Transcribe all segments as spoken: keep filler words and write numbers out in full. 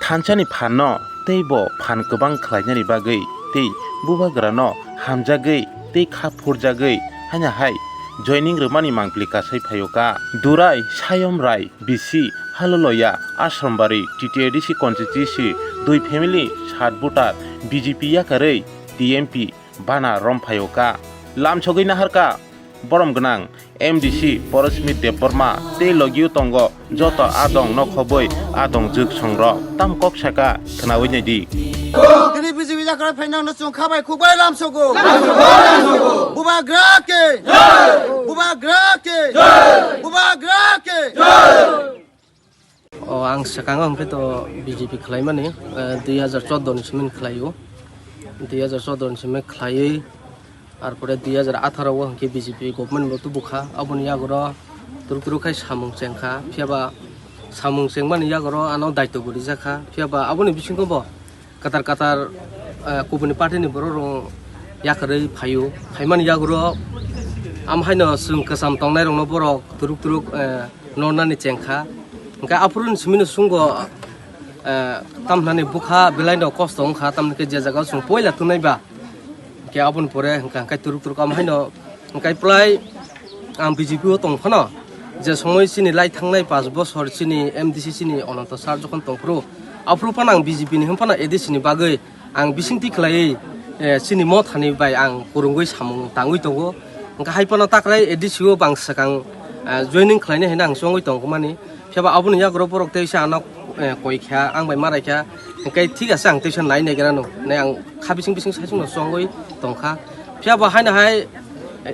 Thansani phanno tei bo phan kwbang khlainani bagwi tei bubagrano hamjagwi tei kha phurjagwi haino hai joining rwmani mangpili kasai phaio ka. Durai Sayom Rai bisi Haloloya Asrambari T T A D C constituency dui family sat voter B J P yakarwi T M P bana rom phaio ka. Lamsogwi naharka borom gwnang M D C Porosmit Debbarma tei logio tongo joto adong nokhobwi adong jwk songrok. Tam kok saka khnaui naidi. Tini B J P jakra phainang no chwng khabai khukbai lamsogo. Bubagra ke. Bubagra ke. Bubagra ke. O, ang swkango hwnkhe to B J P khlaimani, eh, dui hajar chordo ni simi khlaio. Dui hajar chordo ni simi khlaiwi, arpore dui hajar atharo o hwnkhe B J P government bo tubukha. Aboni yagoro turuk turuk khai samung chengkha. Phiyaba samung chengmani yagoro ano daityo bo rijakha. Phiyaba aboni bisingo bo katar katar, eh, kubuni party ni borok rok yakarwi phaio. Phaimani yagoro am haino chwng kwcham tongnai rokno borok turuk turuk, eh, nornani chengkha. Hwnkhe aphuru ni simi no chwngbo, eh, tamhinani bwkha belai no kosto wngkha, tamni khe je jaga o chwng poila twnai ba. Hwnkhe aboni pore hwnkha hwnkhe turuk turuk am haino hwnkhe plai ang B J P o tong phano, je somoi chini lai thangnai panch bosor chini M D C chini Ananto sir jokhon tong phuru, aphuru phano ang B J P ni hwn phano A D C ni bagwi ang bisingtwi khlaiwi, eh, chini mothani bai ang kwrwngwi samung tangwi tongo. Hwnkhe hai phano takrai A D C o bang swkang, eh, joining khlainai hinwi ang chongwi tongmani. Phiya ba aboni yago borok teisa ano, eh, koi kha, ang bai marai kha. Hwnkhe thik ase, ang teisa nai naigra no, nai ang kha bising bising saichung no chongwi tongkha. Phiya ba haino hai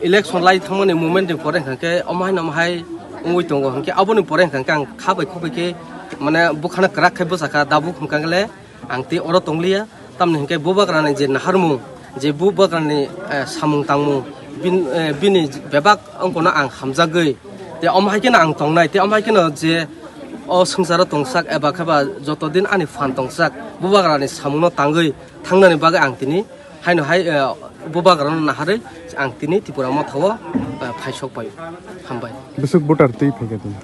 election lai thangmani moment ni pore hwnkhe omo haino omo hai wngwi tongo, hwnkhe aboni pore hwnkhe ang kha bai khuk bai khe mane bwkhano kwrak khe bwchakha, dabuk hwnkhe le ang tei oro tongliya. Tamni hwnkhe bubagrani je naharmung, je bubagrani, eh, samung tangmung, bin-, eh, bini bebak wngkhono ang hamjagwi. Tei omo hai kheno ang tongnai, tei omo hai kheno je o swngcharo tongsak eba khe ba joto din ani phan tongsak, bubagrani samungno tangwi thangnani bagwi ang tini haino hai, eh, bubagrano naharwi ang tini Tipra Motha o, eh, phaisok pai. Hambai. Bwswk voter twi phaikha tini?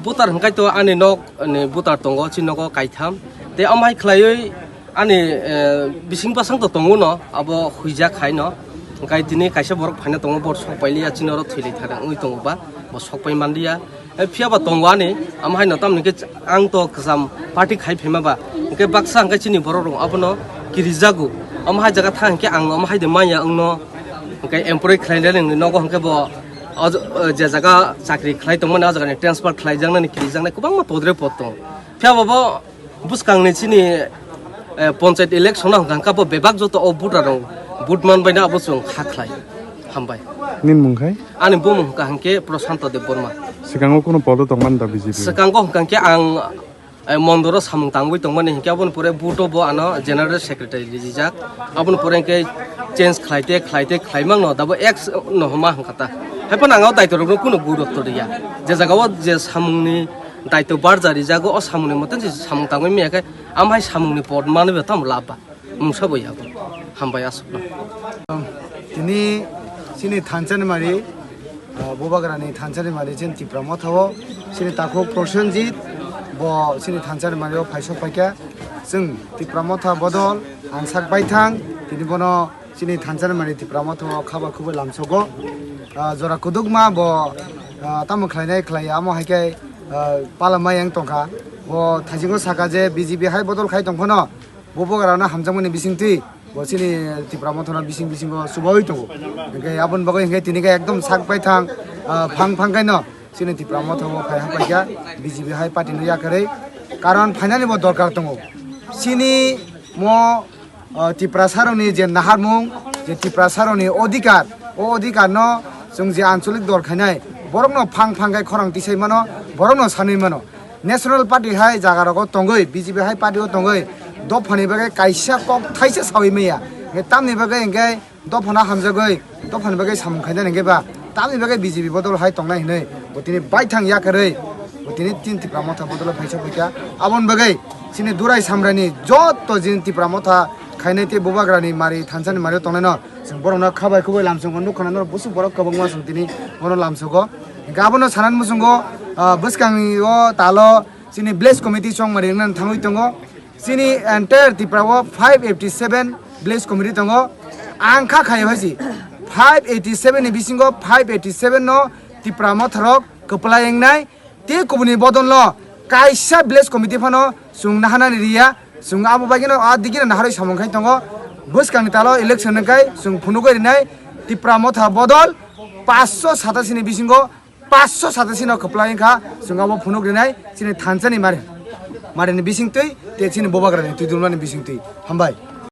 Voter hwnkhe to ani nok ni voter tongo, chini nogo kaitham. Tei omo hai khlaiwi ani, eh, bising bwsang to tongo no, abo huijak hai no. Hwnkhe tini kaisa borok phaina tongo, bo sok pailiya, chini oro thwi lai thar wngwi tongo ba, bo sok pai manliya. Eh, phiya ba tongo ani, omo hai no tamni khe ang to kwcham party khai phaima ba. Hwnkhe baksa hwnkhe chini borok rok abono kirijago. Omo hai jaga thang hwnkhe ang omo hai de manya wngno. Hwnkhe employee khlai nani nogo hwnkhe bo o, o je jaga chakri khlai tongmani, o jaga ni transfer khlai jaknani, kirijaknai kwbangma podre pod tongo. Phiya ba bo bwskangni chini, eh, panchayat election o hwnkha hwnkha bo bebak joto o voter rok vote man baina abo chwng kha khlai. Hambai. Nini mung khai? Ani bumung hwnkha hwnkhe Prashanto Debbarma. Swkango kunu podo tongmani da B J P? Swkango hwnkha hwnkhe ang, eh, mondoro samung tangwi tongmani hwnkhe aboni pore vote o bo ano general secretary rijak. Aboni pore hwnkhe change khlaite khlaite khlaimang no dabo ex no homa hwnkha ta. Haiphano ang o daityo rokno kunu gurutto riya. Je jaga o je samungni daityo barja rijago, o samungni mote je samung tangwi maya khe, amhai samungni pod manwi bo tamo lab ba. Mungsa bo yago. Hambai aswkno. Tini chini thanchani mari, ah, bubagrani thanchani mari chini Tipra Motha o chini takhuk Prosenjit bo chini thanchani mari o phaisok paikha. Chwng Tipra Motha bodol ang sak baithang, tini bono chini thanchani mari Tipra Motha o khaba khubui lamsogo. Ah, jora kudukma bo, ah, tamo khlainai khlaiya, amo hai khe, ah, pala mai yang tongkha. Bo thaisingo saka je B J P hai bodol khai tongphano, bo bubagrano hamjakmani bisingtwi bo chini Tipra Mothano bising bisingo chubaui tongo. Hwnkhe aboni bagwi hwnkhe tini khe ekdom sak baithang, ah, phang phang khaino chini Tipra Motha bo phai hapaikha B J P hai party no yakarwi. Karon phainani bo dorkar tongo. Chini mo, ah, Tiprasarokni je naharmung, je Tiprasarokni odhikar, o odhikarno chwng je ancholik dol khainai, borokno phang phang khai khorang tisai mano, borokno sanwi mano. National Party hai jaga rogo tongwi, B J P hai party o tongwi, dophani bagwi kaisa kok thaisa sawi maya. Hwnkhe tamni bagwi hwnkhe dophano hamjagwi, dophani bagwi samung khainani hwnkhe ba, tamni bagwi B J P bodol hai tongnai hinwi bo tini baithang yakarwi, bo tini tin Tipra Motha bodol phaisa phaikha. Aboni bagwi chini Durai Samrani joto jin Tipra Motha khainai tei bubagrani mari thansani mari tongnaino chwng borokno khabai khubui lamsongo nukha, norok busuk borok kwbangma chwng tini bono lamsogo. Hwnkhe abono sanani muchungo, ah, bwskango talo chini village committee chongmari wngna thangwi tongo. Chini entire Tripura o five eighty seven village committee tongo. Ang kha khayo hai si five eighty seven ni bisingo five eighty seven no Tripura motharok kwplai wngnai. Tei kubuni bodol no kaisa village committee phano chwng naharnani riya. Chwng abo bagwi no a digi no naharwi samung khai tongo. Bwskang ni talo election wngkhai chwng phunugwi rinai Tripura motha bodol paanch sho satasini bisingo paanch sho satasino kwplai wngkha chwng abo phunuk rinai chini thansa ni mari. Mari ni bisingtwi tei chini bubagra ni twi dulma ni bisingtwi. Hambai.